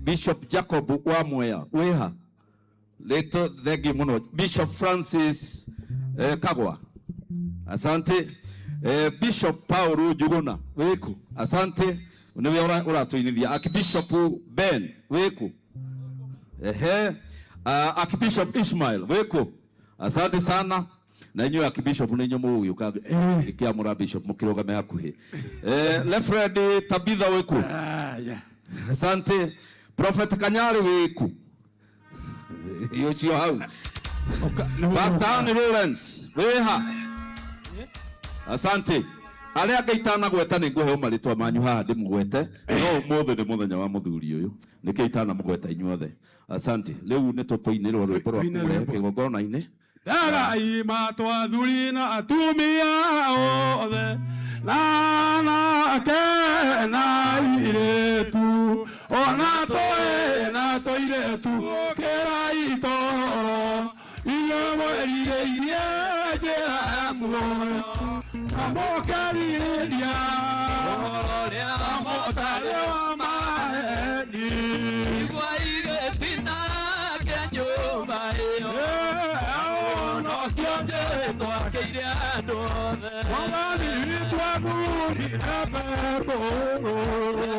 Bishop Jacob wa Mwea wĩha rĩtũ thengiũ mũno Bishop Francis Kagwa asante Bishop Paul Njuguna wĩkũ asante nĩwe ũratũinithia Archbishop Ben wĩkũ ehe Archbishop Ishmael wĩkũ asante sana na inyuĩ Archbishop nĩ inyuĩ mũgũgĩũka ngĩkĩamũra Bishop mũkĩrũgame hakuhĩ Reverend Tabitha wĩkũ asante Prophet Kanyari wĩkũ ũcio hau Pastor Ann Lawrence wĩha asante arĩa angĩ itanagweta nĩ ngũheo marĩtwa manyu haha ndĩmũgwete no ũmũthĩ nĩ mũthenya wa mũthuri ũyũ nĩkĩo itanamũgweta inyuothe asante rĩu nĩ tũkũinĩrwo rwĩmbo rwa Tũine kũrehe rwĩmbo. kĩgongona-inĩ Thagai matwathuri na atumia othe na anake na airĩtu ona tũĩ na tũirĩtu kĩrai toro inyuĩ mwĩrirĩirie njĩra ya muoyo na mũkerirĩria mũtarĩ wa maheni Mwathani witũ athurire Petero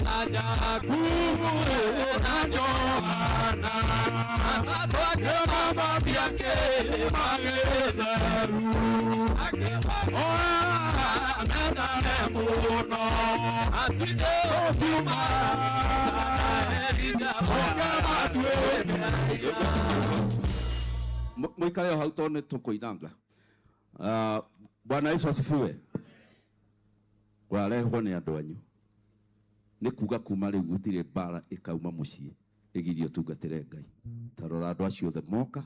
na Jakubu na Johana akĩmathambia kĩrĩma gĩtheru mendane mũno tũkiuma ũkĩmatuĩke Mũikare o hau tondũ nĩ tũkũinanga Bwana Yesu asifiwe warehwo nĩ andũ anyu nĩ kuga kuma rĩu gũtirĩ mbara ĩkauma mũciĩ ĩgirie ũtungatĩre Ngai ta rora andũ acio othe moka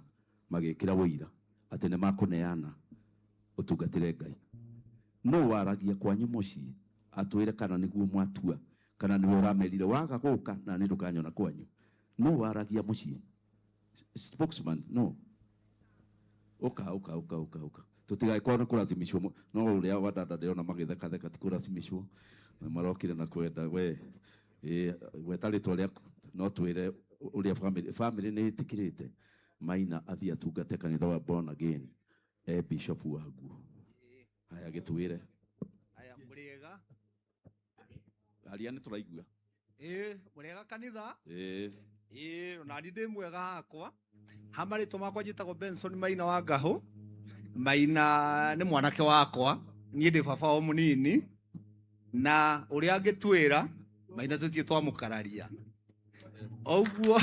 magĩkĩra ũira atĩ nĩ makũneana ũtungatĩre Ngai no waragia kwanyu mũciĩ atwĩre kana nĩguo mwatua kana nĩwe ũramerire waga gũka na nĩ ndũkanyona kwanyu no waragia mũciĩ spokesman no ũka ũka ũka ũka ũka tũtigagĩkorwo nĩ kũracimicwo no ũrĩa wa dada ndĩrona magĩthekatheka ti kũracimicwo na marokire na kwenda we gweta rĩtwa rĩaku no twĩre ũrĩa family family nĩ ĩtĩkĩrĩte Maina athiĩ atungate kanitha wa born again e bishop waguo haya gĩtwĩre Aya mũrĩega aria nĩ tũraigua ĩĩ mũrĩega kanitha ĩĩ ĩĩ ona niĩ ndĩ mwega hakwa ha marĩtwa makwa njĩtagwo Benson Maina wa Ngahũ Maina nĩ mwanake wakwa niĩ ndĩ baba wao mũnini na ũrĩa angĩtwĩra Maina tũtirĩ twamũkararia ũguo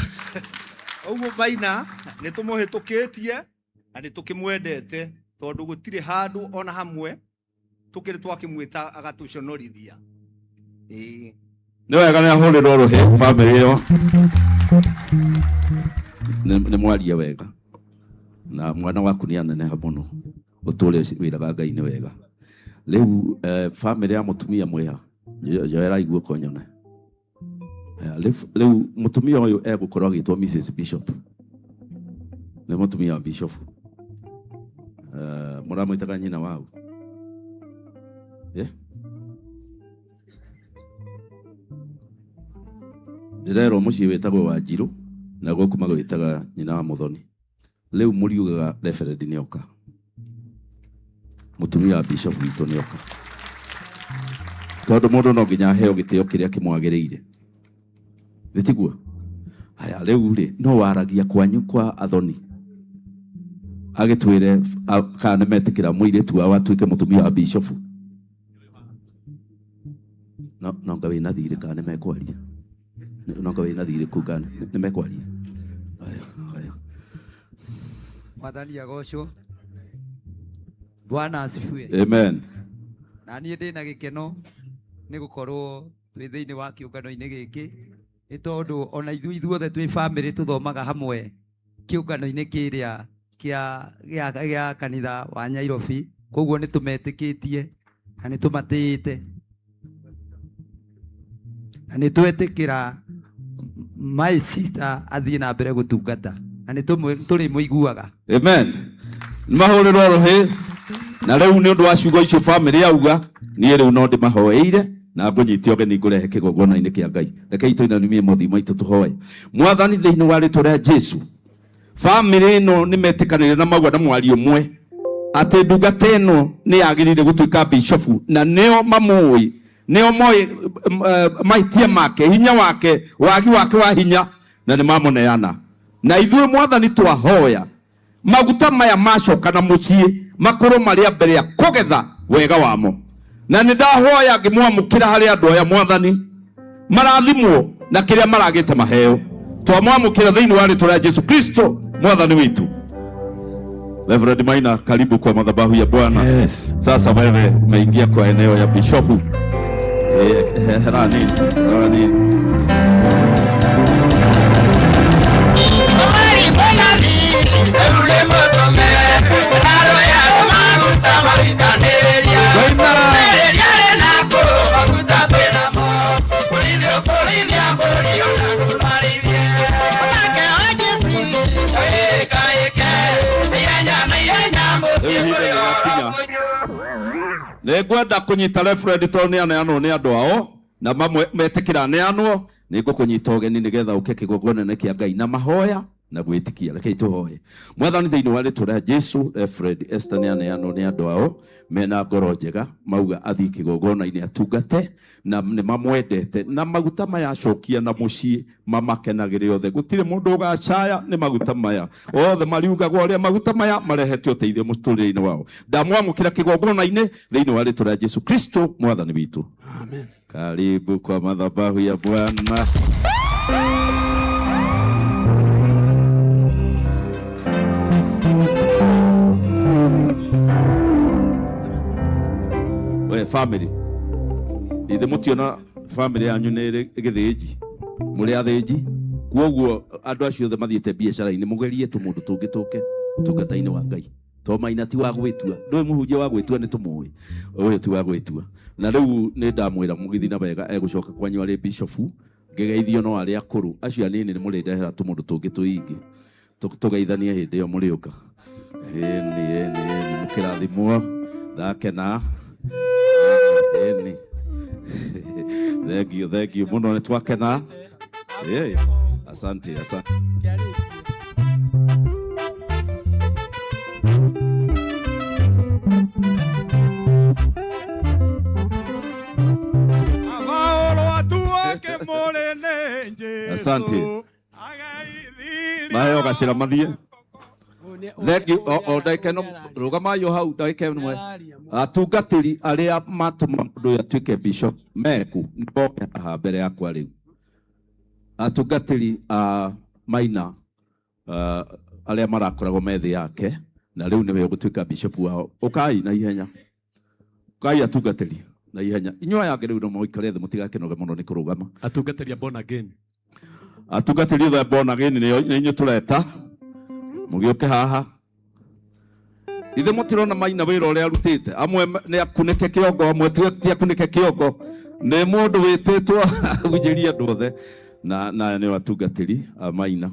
ũguo Maina nĩ tũmũhĩtũkĩtie na nĩ tũkĩmwendete tondũ gũtirĩ handũ ona hamwe tũkĩrĩ twakĩmwĩta agatũconorithia ĩĩ nĩ wega nĩ ahũrĩrwo rũhĩ bamĩrĩ ĩyo nĩ mwaria wega na mwana waku nĩ aneneha mũno ũtũre wĩraga Ngai nĩ wega rĩu bamĩrĩ ya mũtumia mwĩha njoerai guoko nyone rĩu mũtumia ũyũ egũkorwo agĩtwo Mrs Bishop nĩ mũtumia wa Bishop mũramwĩtaga nyina wau ndĩrerwo mũciĩ wĩtagwo Wanjirũ na gũkũ magwĩtaga nyina wa Mũthoni rĩu mũriugaga reverend nĩoka mũtumia wa bishop witũ nĩoka tondũ mũndũ no nginya aheo gĩtĩo kĩrĩa kĩmwagĩrĩire nĩ tiguo haya rĩu rĩ no waragia kwanyu kwa athoni agĩtwĩre kana nĩ metĩkĩra mũirĩtu wao atuĩke mũtumia wa bishop no nonga wĩna thirĩ kana nĩ mekwaria nonga wĩna thirĩ kuu kana nĩ mekwaria haya haya Mwathani agocwo. Bwana asifiwe. Amen. Na niĩ ndĩ na gĩkeno nĩ gũkorwo twĩ thĩinĩ wa kĩũngano-inĩ gĩkĩ nĩ tondũ ona ithuĩ ithuothe twĩ bamĩrĩ tũthomaga hamwe kĩũngano-inĩ kĩrĩa kĩa kanitha wa Nyairobi koguo nĩ tũmetĩkĩtie na nĩ tũmatĩĩte na nĩ twetĩkĩra my sister athiĩ na mbere gũtungata na nĩ tũrĩmũiguaga. Amen. Nĩ mahũrĩrwo rũhĩ na rĩu nĩ ũndũ wa ciugo icio bamĩrĩ yauga niĩ rĩu no ndĩmahoeire Na ngũnyite ũgeni ngũrehe kĩgongona-inĩ kĩa Ngai. Rekei tũinamie mothiũ maitũ tũhoe. Mwathani, thĩinĩ wa rĩtwa rĩa Jesu, bamĩrĩ ĩno nĩ metĩkanĩire na mauga na mwario ũmwe atĩ ndungata ĩno nĩ yagĩrĩire gũtuĩka bishofu, na nĩo mamũĩ, nĩo moĩ mahĩtia make, hinya wake, wagi wake wa hinya, na nĩ mamũneana. Na ithuĩ Mwathani twahoya maguta maya macoka na mũciĩ makorwo marĩ a mbere ya kũgetha wega wamo. Na nĩ ndahoya ngĩmwamũkĩra harĩ andũ aya Mwathani, marathimwo na kĩrĩa maragĩte maheo. Twamwamũkĩra thĩinĩ wa rĩtwa rĩa Jesu Kristo Mwathani witũ. Reverend Maina, karibu kwa madhabahu ya Bwana. Yes. Sasa wewe umeingia kwa eneo ya bishofu. Hera nini? Hera nini? Nĩngwenda kũnyita reverend tondũ nĩ aneanwo nĩ andũ ao na mamwe metĩkĩra aneanwo, nĩ ngũkũnyita ũgeni nĩgetha ũke kĩgongona-inĩ kĩa Ngai na mahoya na gwĩtĩkia. Rekei tũhoe. Mwathani, thĩinĩ wa rĩtwa rĩa Jesu, Reverend Esther nĩ aneanwo nĩ andũ ao mena ngoro njega, mauga athiĩ kĩgongona-inĩ atungate, na nĩ mamwendete, na maguta maya acokia na mũciĩ mamakenagĩre othe. Gũtirĩ mũndũ ũgacaya nĩ maguta maya, othe mariugagwo ũrĩa maguta maya marehete ũteithio mũtũrĩre-inĩ wao. Ndamwamũkĩra kĩgongona-inĩ thĩinĩ wa rĩtwa rĩa Jesu Kristo Mwathani witũ. Amen. Karibu kwa madhabahu ya Bwana. We family, ithe mutiona family yanyu nĩ ĩrĩ gĩthĩnji, mũrĩ athĩnji, kwoguo andũ acio othe mathiĩte biacara-inĩ mũgerie tũmũndũ tũngĩ tũke ũtungata-inĩ wa Ngai. To Maina ti wa gwĩtua, ndũĩ mũhunjia wa gwĩtua nĩ tũmũĩ, ũyũ ti wa gwĩtua. Na rĩu nĩ ndamwĩra mũgĩthiĩ na wega egũcoka kwanyu arĩ bishofu, ngĩgeithio no arĩa akũrũ, acio anini nĩ mũrĩndehera tũmũndũ tũngĩ tũingĩ, tũgeithanie hĩndĩ ĩyo mũrĩũka. Ĩni, ĩni, ĩni, mũkĩrathimwo, ndakena. Ĩni. Thank you, thank you mũno, nĩ twakena. Asante, asante. Asante. Maheo gacĩra mathiĩ. Thank you. O ndagĩka ĩno rũgamai o hau ndagĩka ĩmwe. Atungatĩri arĩa matũma mũndũ ũyũ atuĩke bishop meku nĩmoke haha mbere yakwa rĩu. Atungatĩri a Maina, arĩa marakoragwo me thĩ yake na rĩu nĩwe ũgũtuĩka bishop wao. Ũkai na ihenya. Ũkai atungatĩri na ihenya. Inyuĩ aya angĩ rĩu no mũikare thĩ mũtigakĩnoge mũno nĩ kũrũgama. Atungatĩri a born again. Atungatĩri othe a born again nĩ inyuĩ tũreta. Mũgĩũke haha. Ithe mũtirona Maina wĩra ũrĩa arutĩte. Amwe nĩ akunĩke kĩongo, amwe ti akunĩke kĩongo. Nĩ mũndũ wĩtĩtwo ahunjĩrie andũ othe. Na nĩo atungatĩri a Maina.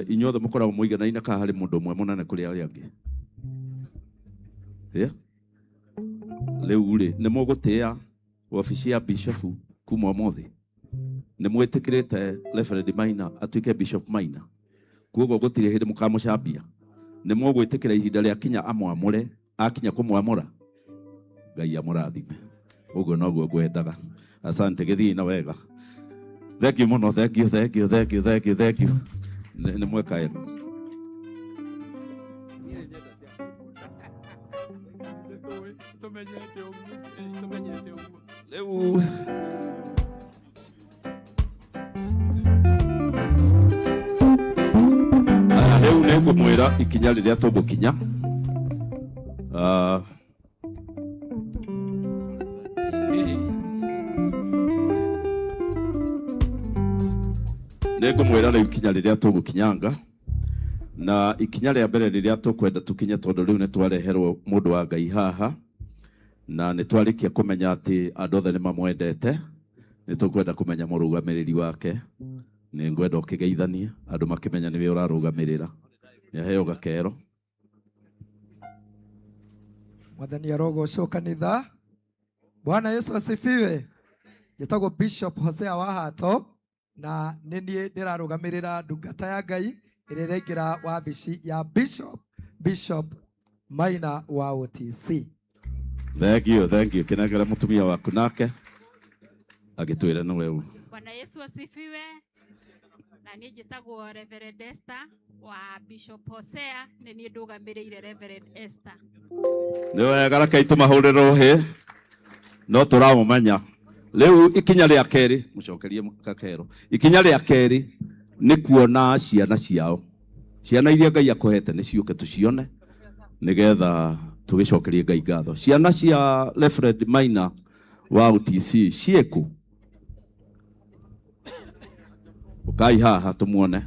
Inyuothe mũkoragwo mũiganaine kana harĩ mũndũ ũmwe mũnene kũrĩ arĩa angĩ? Yeah? Rĩu rĩ, nĩ mũgũtĩĩa wabici ya bishofu kuma ũmũthĩ? Nĩ mwĩtĩkĩrĩte Reverend Maina atuĩke Bishop Maina? Koguo gũtirĩ hĩndĩ mũkamũcambia. Nĩ mũgwĩtĩkĩra ihinda rĩa kinya amwamũre, akinya kũmwamũra? Ngai amũrathime. Ũguo noguo ngwendaga. Asante, gĩthiĩ na wega. Thank you mũno, thank you, thank you, thank you, thank you, thank you. Nĩ mweka wega. Rĩu rĩu nĩ ngũmwĩra ikinya rĩrĩa tũgũkinya. Nĩ ngũmwĩra rĩu ikinya rĩrĩa tũgũkinyanga, na ikinya rĩa mbere rĩrĩa tũkwenda tũkinye, tondũ rĩu nĩ twareherwo mũndũ wa Ngai haha, na nĩ twarĩkia kũmenya atĩ andũ othe nĩ mamwendete, nĩ tũkwenda kũmenya mũrũgamĩrĩri wake. Nĩ ngwenda ũkĩgeithanie andũ makĩmenya nĩwe ũrarũgamĩrĩra. Nĩ aheo gakero. Mwathani arogocwo kanitha. Bwana Yesu asifiwe. Njĩtagwo Bishop Hosea Wahato na nĩ niĩ ndĩrarũgamĩrĩra ndungata ya Ngai ĩrĩa ĩraingĩra wabici ya Bishop Bishop Maina wa OTC. Thank you, thank you. Kinengere mutumia waku nake agĩtwĩre nĩwe ũ. Bwana Yesu asifiwe. Na niĩ njĩtagwo Reverend Esther wa Bishop Hosea, nĩ niĩ ndũgamĩrĩire Reverend Esther. Nĩ wega, rekei tũmahũrĩre rũhĩ, no tũramũmenya. Rĩu ikinya rĩa kerĩ, mũcokerie kakero, ikinya rĩa kerĩ nĩ kuona ciana ciao, ciana iria Ngai akũhete nĩ ciũke tũcione nĩgetha tũgĩcokerie Ngai ngatho. Ciana cia Reverend Maina wa UTC ciĩkũ? Ũkai haha tũmuone.